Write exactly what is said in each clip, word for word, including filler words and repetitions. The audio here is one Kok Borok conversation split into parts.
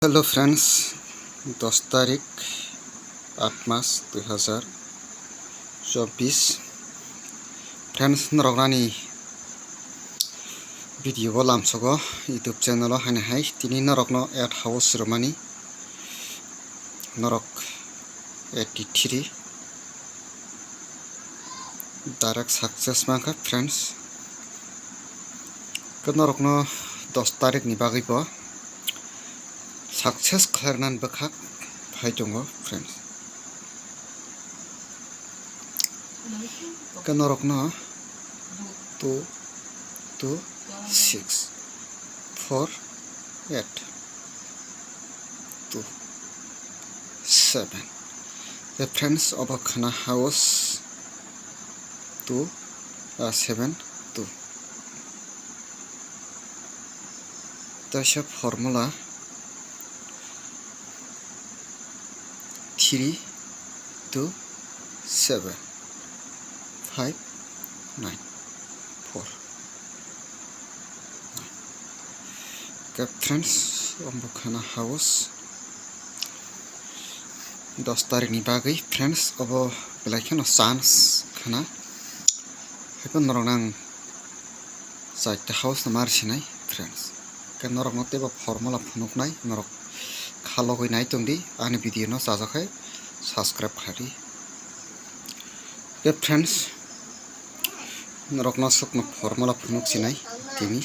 Hello friends, dos tarik, aat mas, dui hazar chobbish. Friends, norok ani video o lamsogo YouTube channel o haino hai tini norokno eight house rwmani, norok eighty three direct success mankha friends. Khe norokno dos tarik ni bagwi bo success khlainani bwkhak phai tongo friends. Khe norokno two two six four eight two seven. Khe friends, obo khana house two, ah, seven two. Teisa formula three two seven five nine four. Khe friends, obo khana house dos tarik ni bagwi friends, obo belai kheno chance khana. Haikhe norokno ang chaita house no mar sinai friends. Khe norokno teibo formula phunuknai, norok kha logwi nai tongdi, ani video no chajak khai subscribe khlai di. Khe friends, norokno aswkno formula phunuk sinai tini.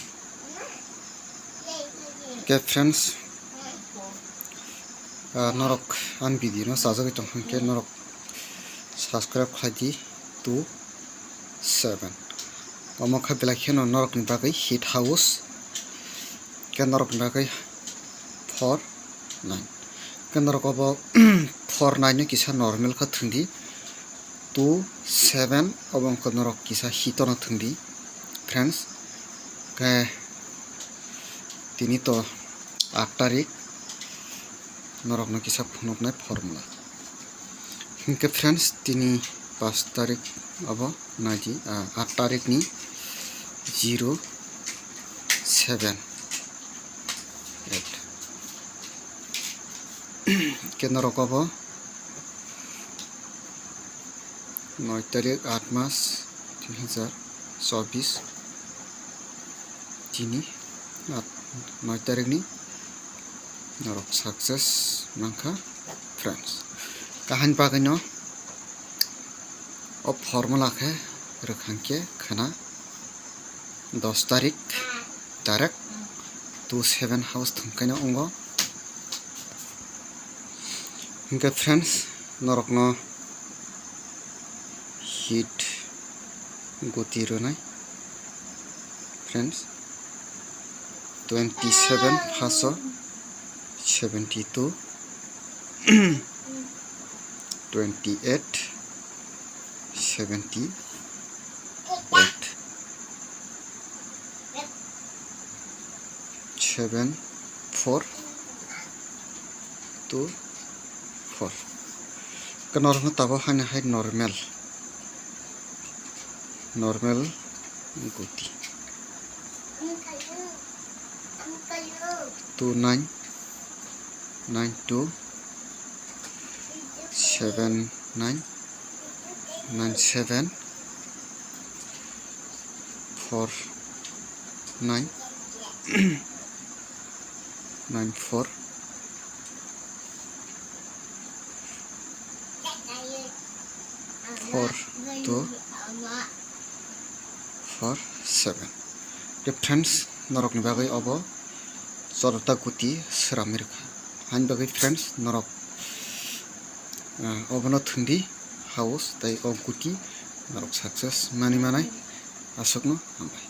Khe friends, ah, norok ani video no chajagwi tong khe norok subscribe khlai di two seven. Omo khe belai kheno norokni bagwi hit house, khe norokni bagwi four nine. Khe norok obo four nine no kisa normal khe thwngdi, two seven obo wngkha norok kisa hit no thwngdi friends. Khe tini to aat tarik, norokno kisa phunuknai formula. Hinkhe friends, tini pash tarik obo naidi, ah, aat tarik ni zero seven eight. Khe norok obo noi tarik, aat mas, dui hazar chobbish. Tini, aat, noi tarik ni norok success mankha friends. Kaham bagwi no o formula khe rwkhang khe khana dos tarik direct two seven house thwngkhaino wngo. Hinkhe friends, norokno hit guti rwnai friends, twenty seven phaso seventy two, twenty eight, seventy eight, seven four two four. Khe norokno tabuk haino hai normal, normal guti. Two nine, nine two, seven nine, nine seven, four nine, nine four, four two, four seven. Khe friends, norokni bagwi obo chorota guti swnamwi rwkha. Haini bagwi friends, norok, ah, obono thwngdi house tei o guti norok success manwi manai. Aswkno hambai.